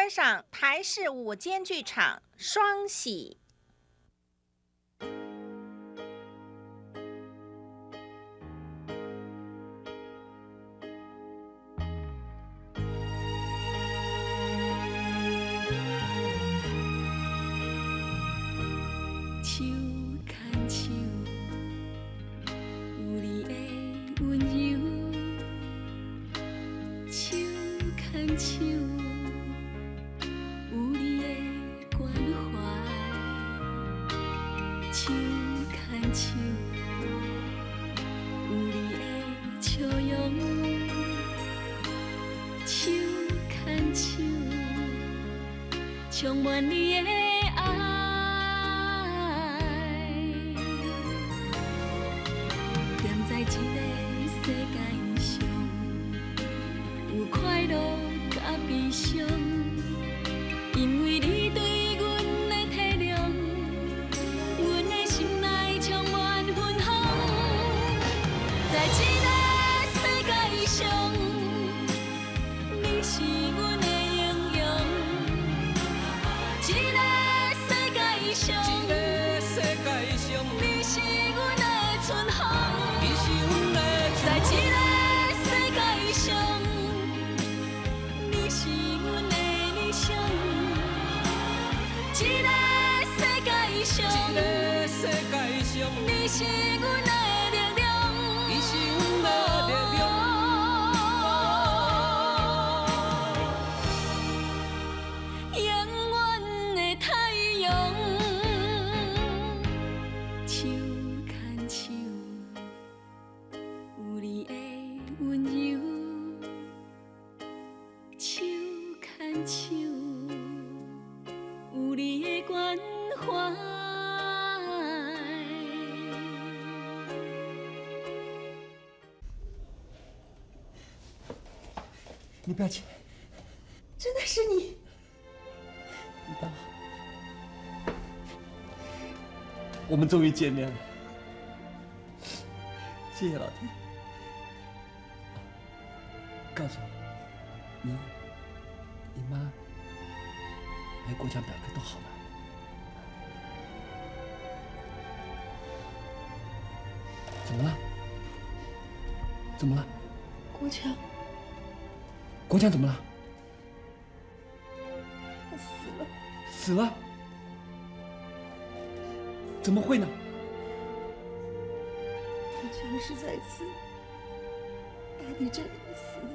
观赏台视午间剧场《双喜》。手牵手，有你的温柔；手牵手，有你的关怀；手牵手，有你的笑容；手牵手，充满你的爱。踮在这个世界上，有快乐佮悲伤，因为你对阮的体谅，阮的心内充满芬芳。在这个世界上，你是阮的英雄。这个世界上，这个世界上，你是阮的春风。你是阮的在这个世界上，你是阮的理想。这个世界上，这个世界上，你是阮的力量。你是阮的力量。永远的太阳，手牵手，有你的温柔；手牵手，有你的关怀。你不要起来，真的是你！你倒好，我们终于见面了，谢谢老天。告诉我，你、你妈还有国强表哥都好吗？怎么了？怎么了？国强。国强怎么了？他死了。死了？怎么会呢？国强是在一次大地震里死的。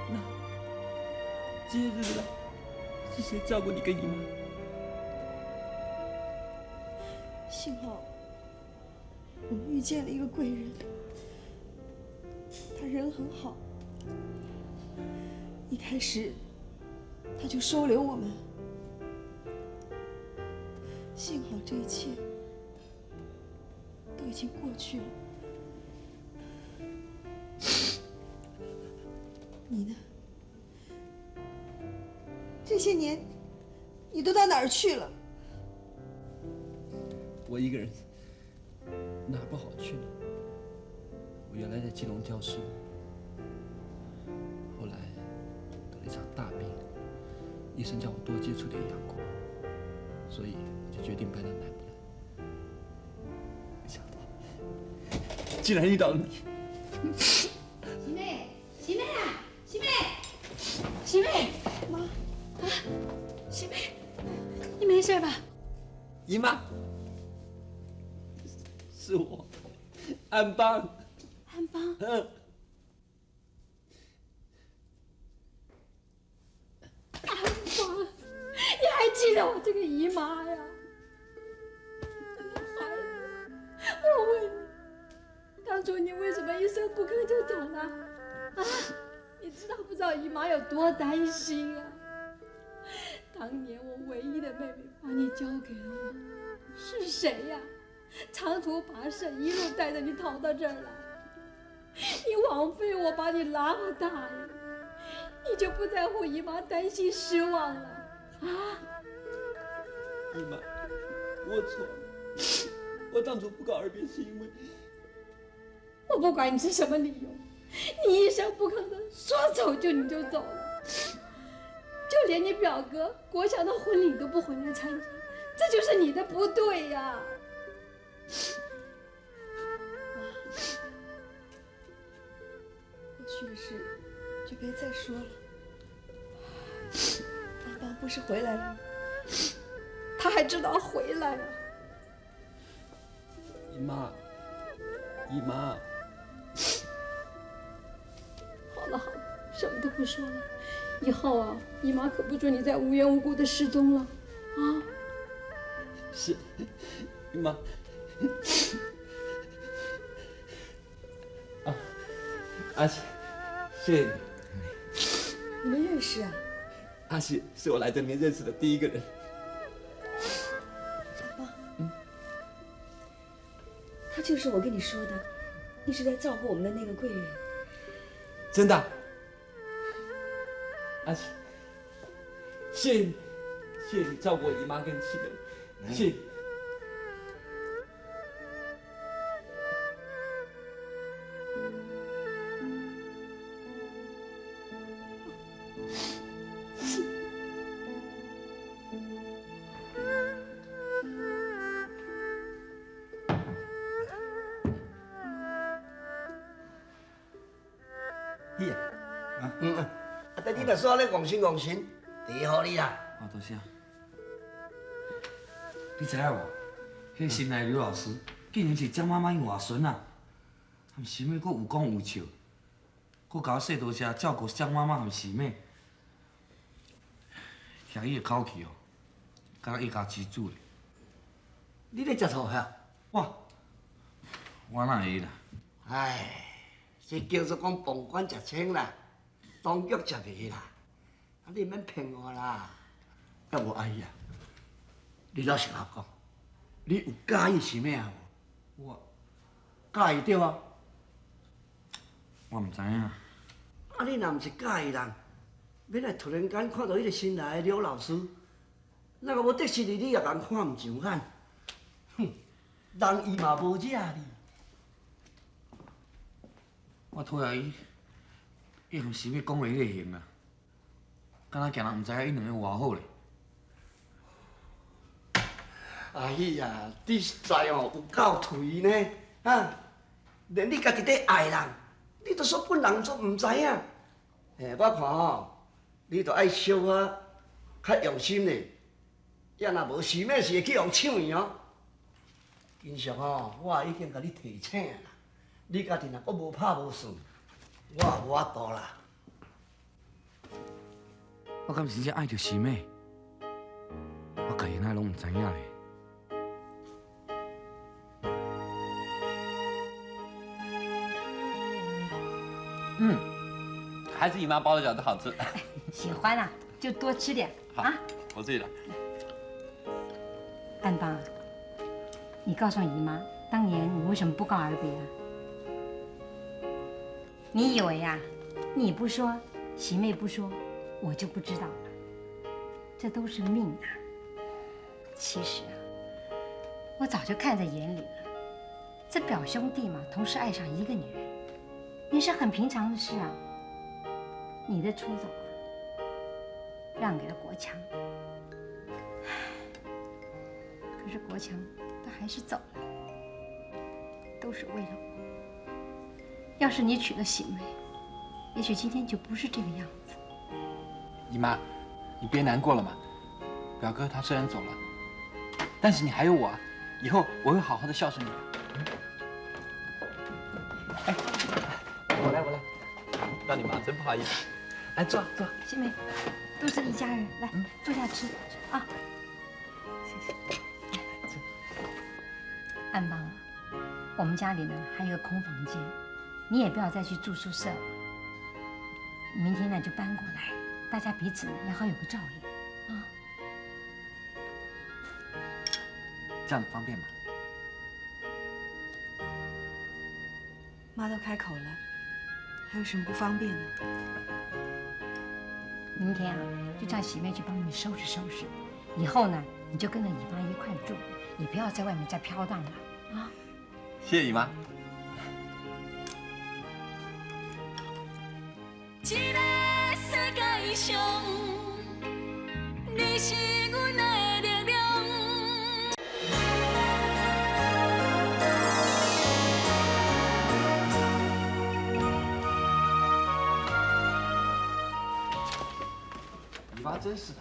那这些日子来，是谁照顾你跟你妈？幸好我们遇见了一个贵人，他人很好。一开始他就收留我们，幸好这一切都已经过去了。你呢？这些年你都到哪儿去了？我一个人哪儿不好去呢？我原来在基隆教书，后来得了一场大病，医生叫我多接触点阳光，所以我就决定搬到南部来。没想到竟然遇到了你！喜妹，喜妹啊，喜妹，喜妹，妈，啊，喜妹，你没事吧？姨妈。是我，安邦。安邦。嗯。安邦，你还记得我这个姨妈呀？孩子，我问你，当初你为什么一声不吭就走了？啊，你知道不知道姨妈有多担心啊？当年我唯一的妹妹把你交给了我，是谁呀？长途跋涉，一路带着你逃到这儿来，你枉费我把你拉大呀！你就不在乎姨妈担心失望了啊？姨妈，我错了，我当初不告而别是因为…… 我不管你是什么理由，你一声不吭的说走就你就走了，就连你表哥国强的婚礼你都不回来参加，这就是你的不对呀！妈，过去的事就别再说了。阿邦不是回来了吗？他还知道回来啊！姨妈，姨妈，好了好了，什么都不说了。以后啊，姨妈可不准你再无缘无故的失踪了，啊！是，姨妈。啊，阿喜，谢谢你。你们认识啊？阿喜是我来这里面认识的第一个人。阿邦，他就是我跟你说的，一直在照顾我们的那个贵人。真的？阿喜，谢谢你，谢谢你照顾我姨妈跟七妹，谢谢。你啊，啊，但你若煞咧戆神戆神，第一予你啦。啊，多谢。你知影无？彼个新来的刘老师，竟然是江妈妈𪜶外孙啊！含喜妹阁有讲有笑，阁共我说多谢照顾江妈妈含喜妹。听伊的口气哦，敢若一家之主咧。你咧食醋遐？我哪会啦？哎，这叫做讲旁观者清啦，当局者迷啦。啊，你毋免骗我啦。啊，无阿姨啊，你老实甲我讲，你有佮意是咩啊无？我佮意对啊？我毋知影。啊，你若毋是佮意人，欲来突然间看到彼个新来的刘老师，若个无得失你，你也共看毋上眼。哼，人伊嘛无惹你。我讨厌伊，伊含喜妹讲话彼个型啊，敢若惊人毋知影𪜶两个有偌好咧。阿喜啊，你实在哦有够颓呢，啊！连你家己咧爱人，你都说本人说毋知影。嘿，我看吼，你著爱小可较用心咧，也若无喜妹是会去予抢去哦。经常吼，我已经共你提醒啦，你家己若阁无拍无算，我也无法度啦。我敢是真正爱著喜妹？我家己哪会拢毋知影咧？嗯，还是姨妈包的饺子好吃。喜欢啊，就多吃点啊。我自己来。安邦，你告诉姨妈，当年你为什么不告而别啊？你以为啊，你不说，喜妹不说，我就不知道了？这都是命啊。其实啊，我早就看在眼里了。这表兄弟嘛，同时爱上一个女人，也是很平常的事啊。你的出走啊，让给了国强。可是国强他还是走了，都是为了我。要是你娶了喜妹，也许今天就不是这个样子。姨妈，你别难过了嘛。表哥他虽然走了，但是你还有我啊，以后我会好好的孝顺你的。哎，我来我来，让你忙，真不好意思。来坐坐。喜妹，都是一家人，来坐下吃啊。谢谢。安邦啊，我们家里呢还有个空房间，你也不要再去住宿舍了。明天呢就搬过来，大家彼此呢也好有个照应啊。这样方便吗？妈都开口了，还有什么不方便的？明天啊，就叫喜妹去帮你收拾收拾。以后呢，你就跟着姨妈一块住，你不要在外面再飘荡了啊。謝謝姨媽。這个世界上，你是阮的力量。姨媽真是的，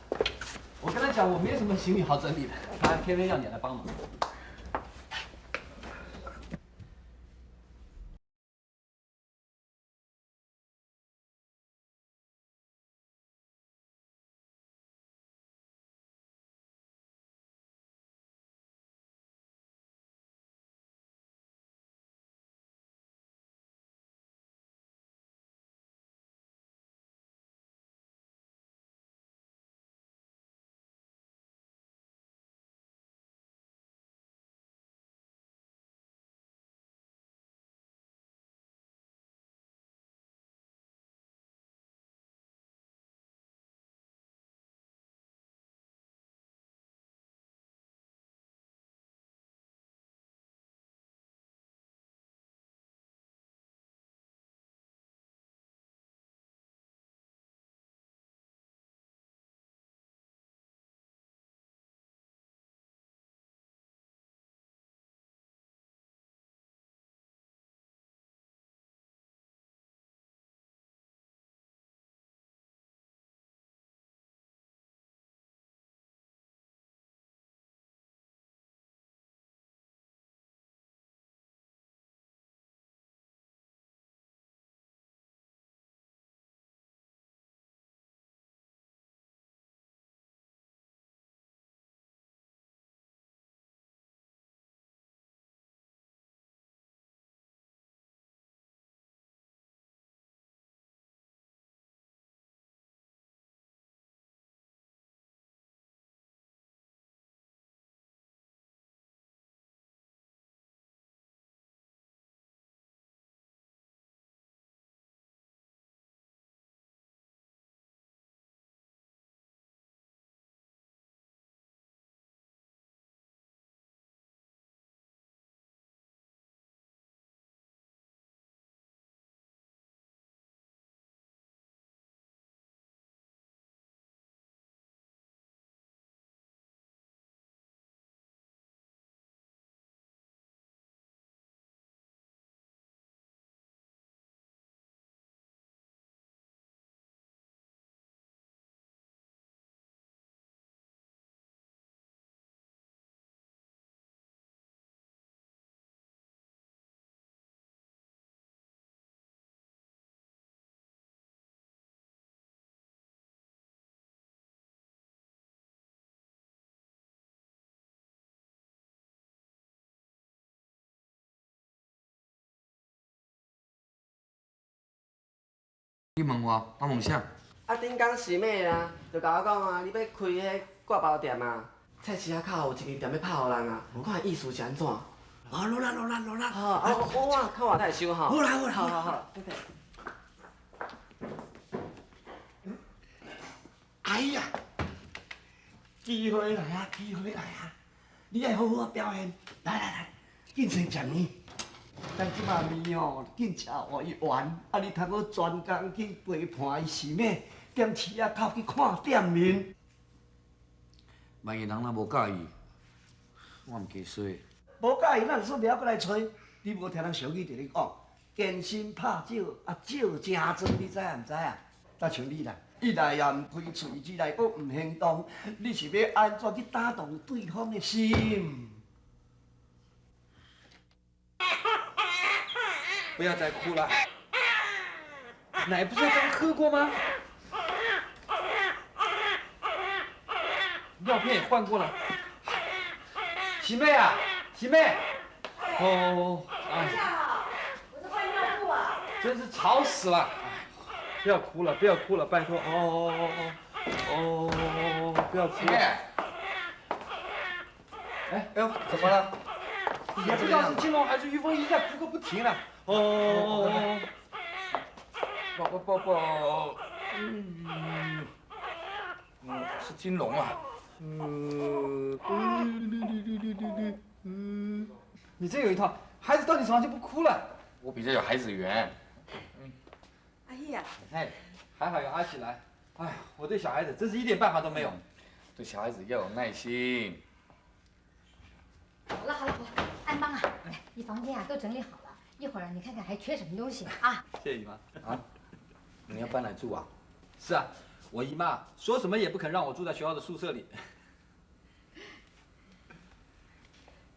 我跟她講我沒什麼行李好整理的，她還偏偏要你來幫忙。你問我，我問啥？啊，頂工是妹啊，就共我講啊，你欲開彼掛包店啊，菜市仔口有一間店欲拍予人啊，看意思是按怎？哦，落啦落啦落啦。好，啊，我較晚才會收吼。好啦好啦好好好，謝謝。哎呀，機會來啊，機會來啊！你愛好好表現，來來來，緊先食麵。咱這擺麵吼，緊食予伊完，啊，你通閣專工去陪伴伊是咩？踮市仔口去看店面。萬一人若無佮意，我毋加衰。無佮意，咱就煞袂曉閣來揣。你無聽人俗語佇咧講，見深拍少，啊少誠濟，你知影毋知影？若像你啦，一來也毋開喙，二來閣毋行動，你是欲按怎去打動對方的心？不要再哭了，奶不是剛喝過嗎？尿片也換過了。喜妹啊，喜妹，哦，哎，我在換尿布啊。真是吵死了！哎，不要哭了，不要哭了，拜託。哦哦哦哦，不要哭了。哎哎呦，怎麼了？也不知道是金龍還是于峰一直在哭個不停呢。哦，寶寶寶寶，嗯，是金龍啊。嗯，你真有一套，孩子到你手上就不哭了。我比较有孩子缘。阿姨啊，哎，还好有阿喜来。哎，我对小孩子真是一点办法都没有。对小孩子要有耐心。好了好了好了，安邦啊，来，你房间啊都整理好了，一会儿你看看还缺什么东西啊？谢谢姨妈。啊，你要搬来住啊？是啊，我姨妈说什么也不肯让我住在学校的宿舍里。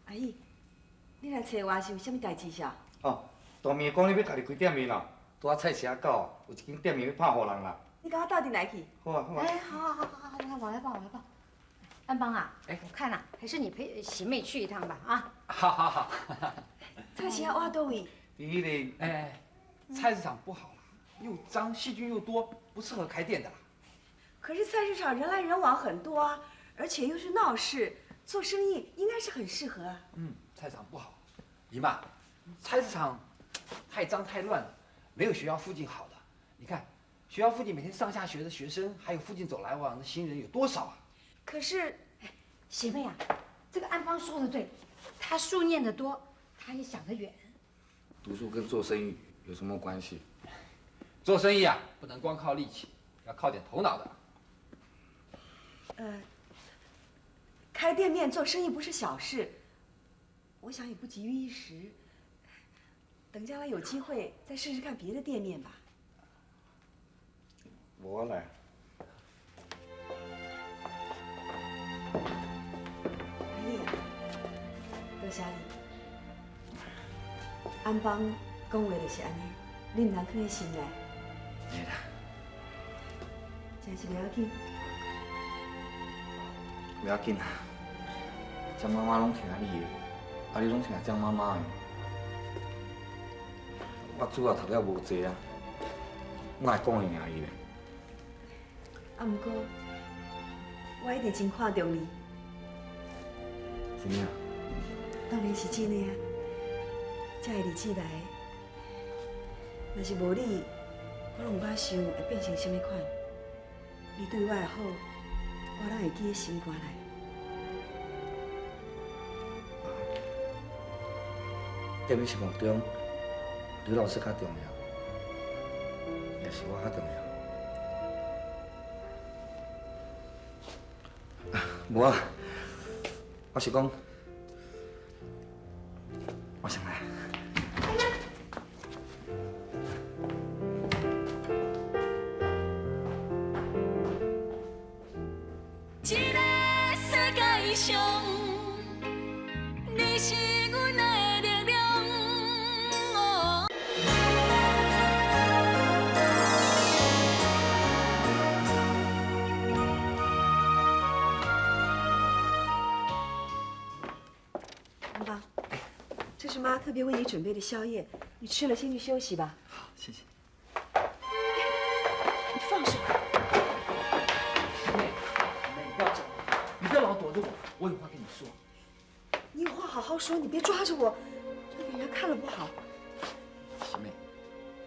阿姨，你来找我是有啥物代志啥？哦，大面讲你欲家己开店面啦，拄仔菜市仔到，有一间店面欲拍予人啦。你共我斗阵来去。好啊好啊。哎，好好好好好，来我来抱我来抱。安邦啊，哎，我看呐，还是你陪喜妹去一趟吧，啊。好好好。菜市仔挖佗位？伫彼个，哎，菜市场不好啦，又脏，细菌又多，不适合开店的啦。可是菜市场人来人往很多啊，而且又是闹市，做生意应该是很适合啊。嗯，菜市场不好，姨妈，菜市场太脏太乱了，没有学校附近好的。你看，学校附近每天上下学的学生，还有附近走来往的行人有多少啊？可是，喜妹啊，这个安邦说的对，他书念得多，他也想得远。读书跟做生意有什么关系？做生意啊，不能光靠力气，要靠点头脑的。开店面做生意不是小事，我想也不急于一时。等将来有机会再试试看别的店面吧。我来。阿姨，多谢你。安邦讲话就是按呢，你毋通囥佇心内。袂啦。真是袂要紧。袂要紧啦，张妈妈拢听你的，啊你拢听张妈妈的。我主要读了无济啊，我会讲会赢伊咧。啊，毋过我一直真看重你。真的？当然是真的啊！这个日子来，若是无你，我拢毋敢想会变成啥物款。你对我的好，我拢会记伫心肝内。伫你心目中，刘老师较重要，也是我较重要。无啊，我是讲，我先来。这个世界上，你是阮的力量。安邦，这是妈特别为你准备的宵夜，你吃了先去休息吧。好，谢谢。你放手！妹，妹，你不要走，你不要老躲着我，我有话跟你说。你有话好好说，你别抓着我，这给人家看了不好。喜妹，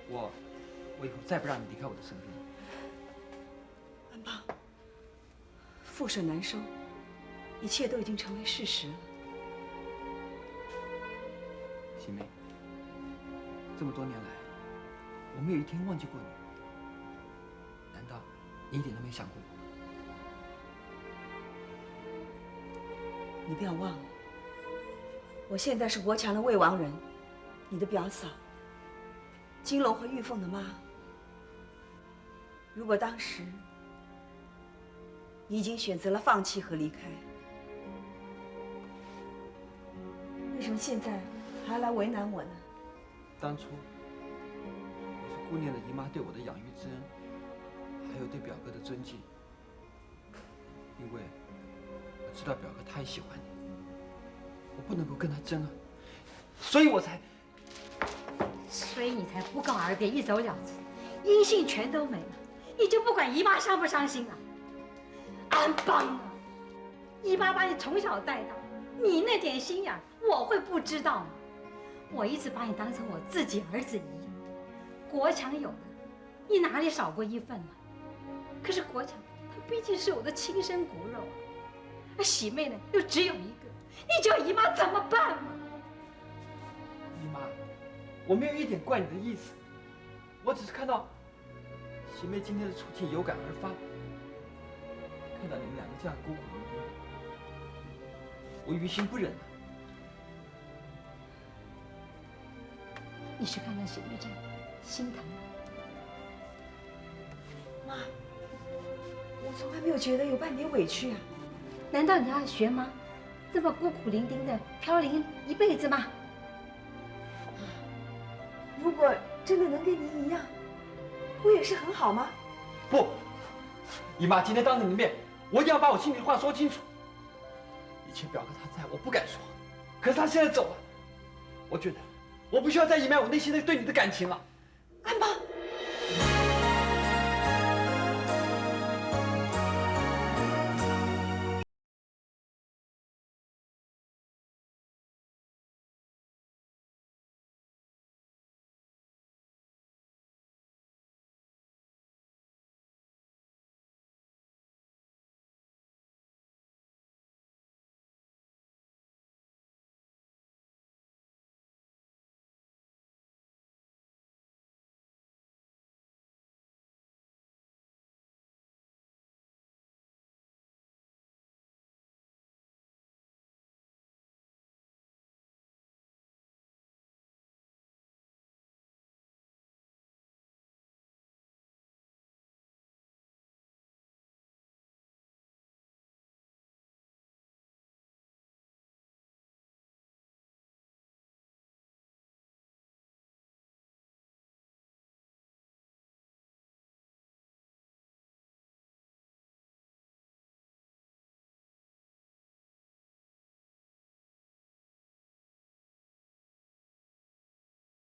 我以后再不让你离开我的身边。安邦，覆水难收，一切都已经成为事实了。喜妹，这么多年来，我没有一天忘记过你。难道你一点都没想过我？你不要忘了，我现在是国强的未亡人，你的表嫂，金龙和玉凤的妈。如果当时你已经选择了放弃和离开，为什么现在还要来为难我呢？当初我是顾念了姨妈对我的养育之恩，还有对表哥的尊敬，因为我知道表哥太喜欢你，我不能够跟他争啊，所以我才，所以你才不告而别，一走了之，音信全都没了，你就不管姨妈伤不伤心啊？安邦啊，姨妈把你从小带大，你那点心眼我会不知道吗？我一直把你当成我自己儿子一样，国强有的，你哪里少过一份呢？可是国强他毕竟是我的亲生骨肉啊，而喜妹呢又只有一个，你叫姨妈怎么办嘛？我沒有一點怪你的意思，我只是看到喜妹今天的處境有感而發，看到你們兩個這樣孤苦伶仃的，我於心不忍啊。你是看到喜妹這樣心疼啊？媽，我從來沒有覺得有半點委屈啊。難道你要學媽這麼孤苦伶仃的飄零一輩子嗎？如果真的能跟您一樣，不也是很好嗎？不，姨媽，今天當着你的面，我一定要把我心裡的話說清楚。以前表哥他在，我不敢說，可是他現在走了，我覺得我不需要再隱瞞我內心的對你的感情了。安邦，